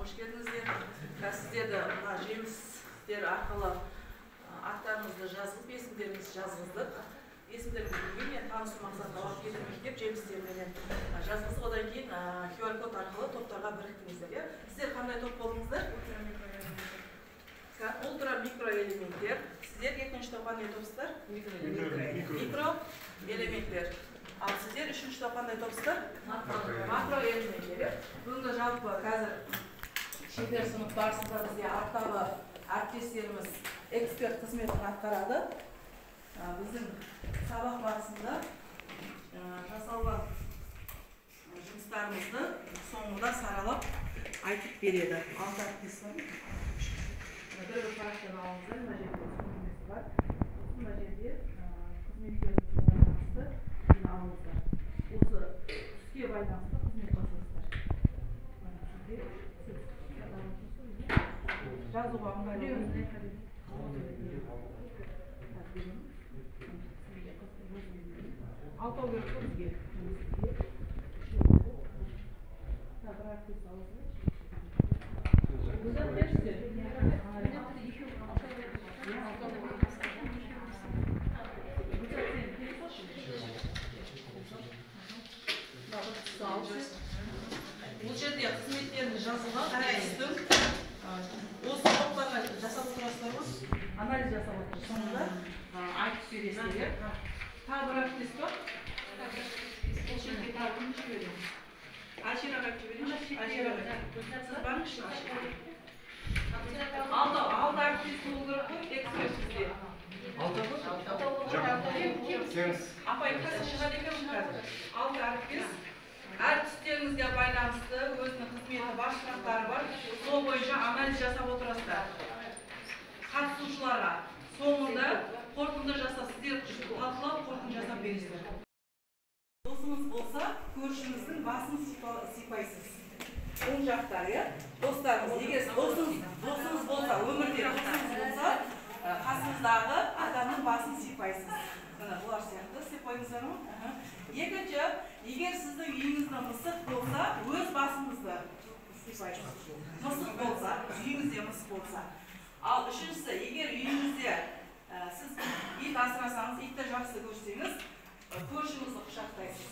Қош келдіңіздер. Сіздерді мына жемістер арқылы аттарыңызды жазып, есімдеріңізді жазғыздық. Есімдеріңізді білмеймін, танысу мақсатында уақыт кетірмейік деп жемістерменен жазғыздық. Одан кейін QR-код арқылы топтарға біріктіңіздер. Сіздер қандай топ болдыңыздар? Ультра микроэлементтер. Сіздер екінші топ қандай топсыздар? Микроэлементтер. Ал сіздер үшінші топ қандай топсыздар? Макроэлементтер. Бүгінгі жалпы қазір шебер сынып барысында бізде арқалы әріптестеріміз эксперт қызметін атқарады. Біздің сабақ барысында жасалған жұмыстарымызды соңында саралап айтып береді. Алты әріптес бар. Бір парақтан алыңыздар, мына жерде түсіндірмесі бар. Сосын мына жерде қызметтерімізге байланысты алыңыздар. Осы түске байланысты қызмет жасайсыздар. Жазуға ыңғайлы. Алтау керек қой бізге. Бір әріптес алыңыздар. Бұл жерде қызметтеріңіз жазылған, түстің осы топтарға жасап отырасыздар ғой, анализ жасап отырсыз, соңында айтып бересіздер. Тағы бір әріптес бар. Бұл жерге тағы кімді жібереміз? Әлшер ағайды жіберейінші. Әлшер ағай, сіз барыңызшы. Алты әріптес болу керек қой, эксперт бізде. Алты? Жоқ. Апай, қазір шығады екен қазір. Алты әріптес. Әр түстеріңізге байланысты өзінің қызметі бар, сұрақтары бар. Сол бойынша анализ жасап отырасыздар. Қатысушыларға соңында қорытынды жасап, сіздер талқылап қорытынды жасап бересіздер. Досыңыз болса, көршіңіздің басын сипайсыз. Оң жақта, иә? Достарыңыз, егер досыңыз болса, өмірде досыңыз болса, қасыңыздағы адамның басын сипайсыз. Міне, бұлар сияқты сипайсыздар ма? Екінші, егер сіздің үйіңізде мысық болса, өз басыңызды сипайсыз. Мысық болса, үйіңізде мысық болса. Ал үшіншісі, егер үйіңізде сіз ит асырасаңыз, итті жақсы көрсеңіз, көршіңізді құшақтайсыз.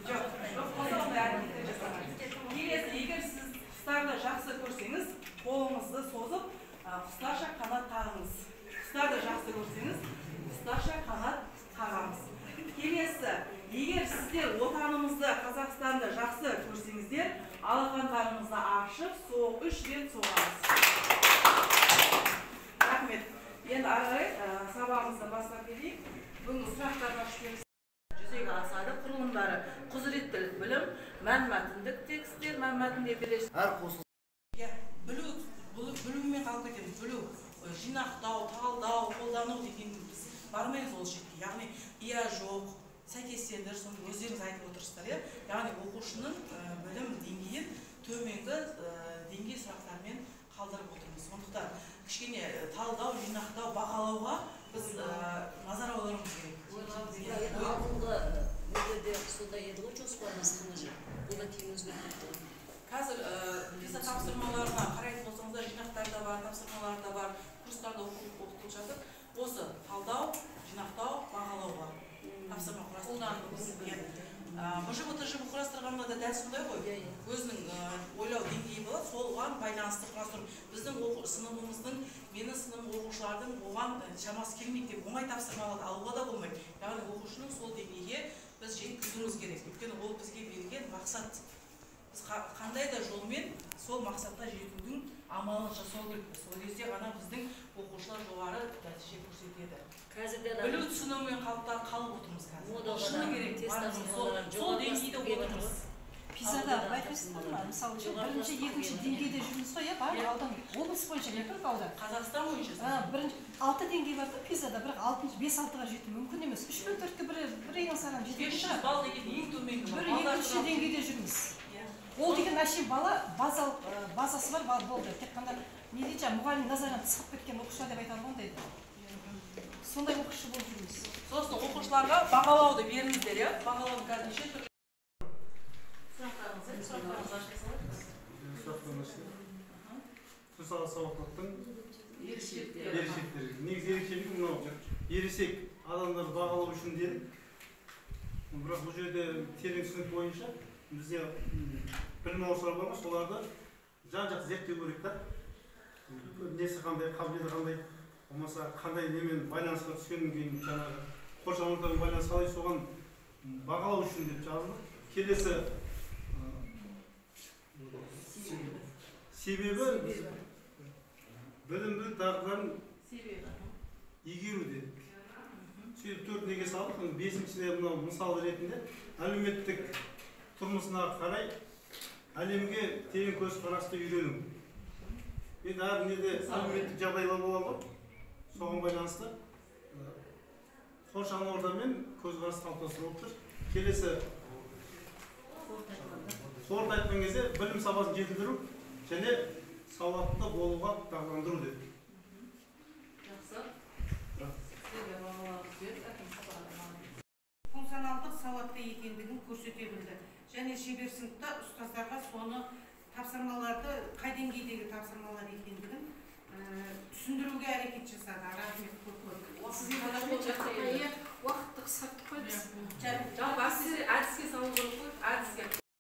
Жоқ, жоқ болса ондай әрекеттер жасамайсыз. Келесі, егер сіз құстарды жақсы көрсеңіз, қолыңызды созып, құстарша қанат қағыңыз. Құстарды жақсы көрсеңіз, құстарша қанат қағамыз. Келесі, егер сіздер отанымызды, Қазақстанды жақсы көрсеңіздер, алақандарыңызды ашып, үш рет соғамыз. Рахмет. Енді ары қарай сабағымызды бастап кетейік. Бүгінгі сұрақтарға ашып жүзеге асады. Құрылымдары құзыреттілік білім, мәнмәтіндік тексттер, мәнмәтінде бересіз. Әр қосыл. Иә, білу, білумен қалып кетеміз. Білу, жинақтау, талдау, қолдану деген біз бармаймыз ол шетке. Яғни, иә, жоқ, сәйкестендір, соны өздеріңіз айтып отырсыздар, иә? Яғни оқушының білім деңгейін төменгі деңгей сұрақтармен қалдырып отырмыз. Сондықтан кішкене талдау, жинақтау, бағалауға біз назар аударуымыз керек. Алдыңғы нелерде сондай еді ғой жоспарымыз қыңыр. Одан кейін өзгеріп кетті ғой. Қазір PISA тапсырмаларына қарайтын болсаңыздар, жинақтар да бар, тапсырмалар да бар, курстарда оқытылып жатыр. Осы талдау, жинақтау, бағалауға тапсырма құрастырған. МЖБ, ТЖБ құрастырғанда да дәл сондай ғой. Өзінің ойлау деңгейі болады, соған байланысты құрастыру. Біздің сыныбымыздың, менің сыныбым оқушылардың оған шамасы келмейді деп оңай тапсырмаларды алуға да болмайды. Яғни оқушының сол деңгейге біз жеткізуіміз керек. Өйткені ол бізге берілген мақсат. Біз қандай да жолмен сол мақсатқа жетудің амалын жасау керекпіз. Сол кезде ғана біздің оқушылар жоғары нәтиже көрсетеді. Білу түсінумен қалып отырмыз қазір. Шыны керек, сол деңгейде отырмыз. PISA-да байқайсыздар ма? Мысалы үшін бірінші, екінші деңгейде жүрміз ғой, иә, барлық аудан, облыс бойынша не только аудан. Қазақстан бойынша. Бірінші 6 деңгей бар да PISA-да, бірақ 5-6-ға жету мүмкін емес. 3 пен 4-ке бір ең сарам жететін 500 балл деген ең төменгі. Бір екінші деңгейде жүрміз. Ол деген әшейін бала базалық базасы бар болды. Тек қана не дейді жаңа мұғалім назарынан тыс қалып кеткен оқушылар деп айтады ғой ондайды. Сондай оқушы болып жүрміз. Сосын оқушыларға бағалауды беріңіздер, иә? Бағалаудың қазір неше түрлі. Сұрақтарыңыз, сұрақтарыңыз ашылса. Сұрақ Функционалдық сауаттылықтың ерекшеліктері. Негізі ерекшелігі мынау ересек адамдарды бағалау үшін дедік. Бірақ бұл жерде терең түсінік бойынша бізде білім алушылар бар ғой, соларды жан-жақты зерттеу керек та. Несі қандай, қабілеті қандай, болмаса қандай немен байланысқа түскеннен кейін жаңағы қоршаған ортамен байланыс қалай, соған бағалау үшін деп жазылды. Келесі себебі білімділік дағдыларын игеру дедік. Сөйтіп 4 неге салдық. 5-шісіне мынау мысал ретінде әлеуметтік тұрмысына қарай әлемге терең көзқарасты үйрену. Енді әр неде әлеуметтік жағдайлар болады ғой, соған байланысты қоршаған ортамен көзқарас қалыптастыру болып тұр. Келесі қорыта айтқан кезде білім сапасын жетілдіру және сауатты болуға дағдыландыру дедік. Жақсы. Функционалдық сауатты екендігін көрсете білді. Және шебер сыныпта ұстаздарға соны тапсырмаларды, қай деңгейдегі тапсырмалар екендігін түсіндіруге әрекет жасады. Рахмет көп көп. Сізге рахмет. Уақытты қысқарттық қой біз. Жалпы әдіске салу керек қой, әдіске.